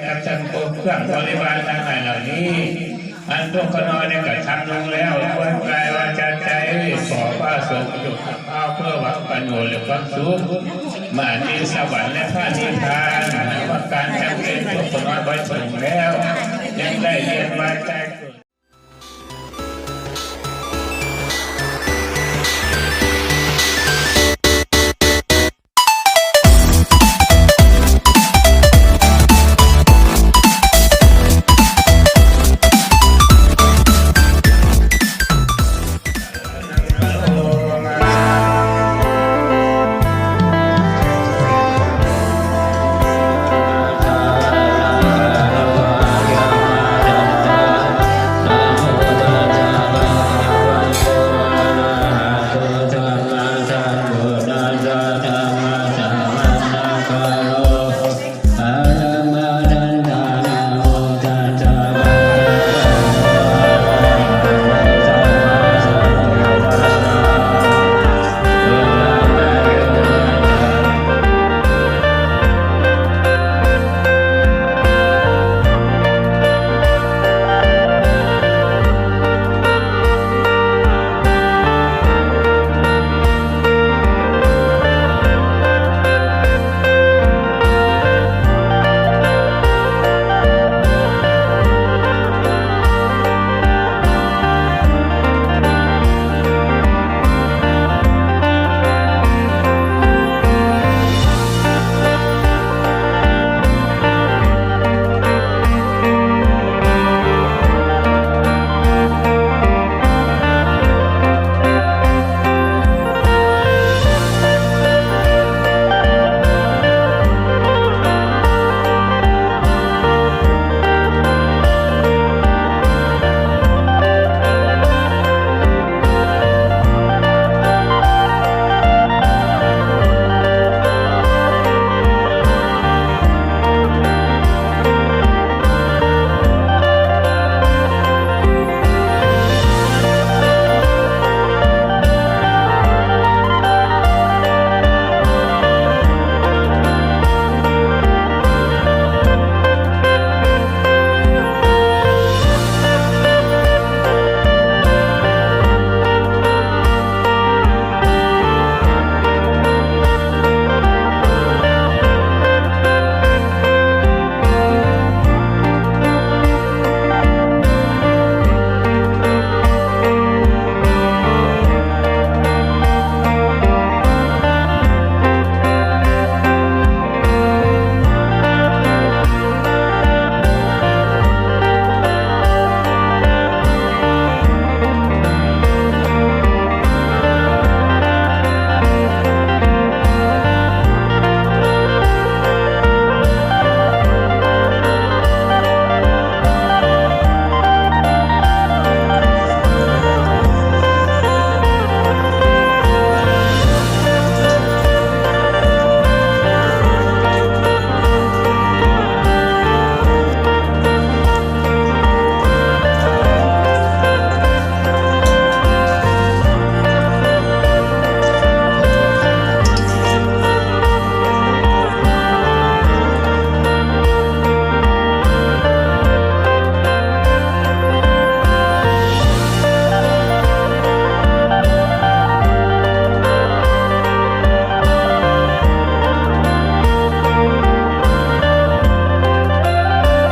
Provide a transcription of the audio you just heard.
ກັບທັງພວກເຄື່ອງບໍລິວານທັງຫຼາຍເຫຼົ່ານີ້ ອັນພວກຂ້ານ້ອຍໄດ້ກະທຳລົງແລ້ວ ດ້ວຍກາຍວາຈາໃຈ ຂໍພະສົງຈົ່ງຮັບເອົາເພື່ອຫວັງປະໂຫຍດ ແລະ ຄວາມສຸກ ມາທີ່ສະຫວັນ ແລະ ພະນິບພານ ຫາກວ່າການຈຳເປັນພວກຂ້ານ້ອຍບໍ່ເຖິງແລ້ວ ຍັງໄດ້ວຽນວ່າຍຕາຍເກີດ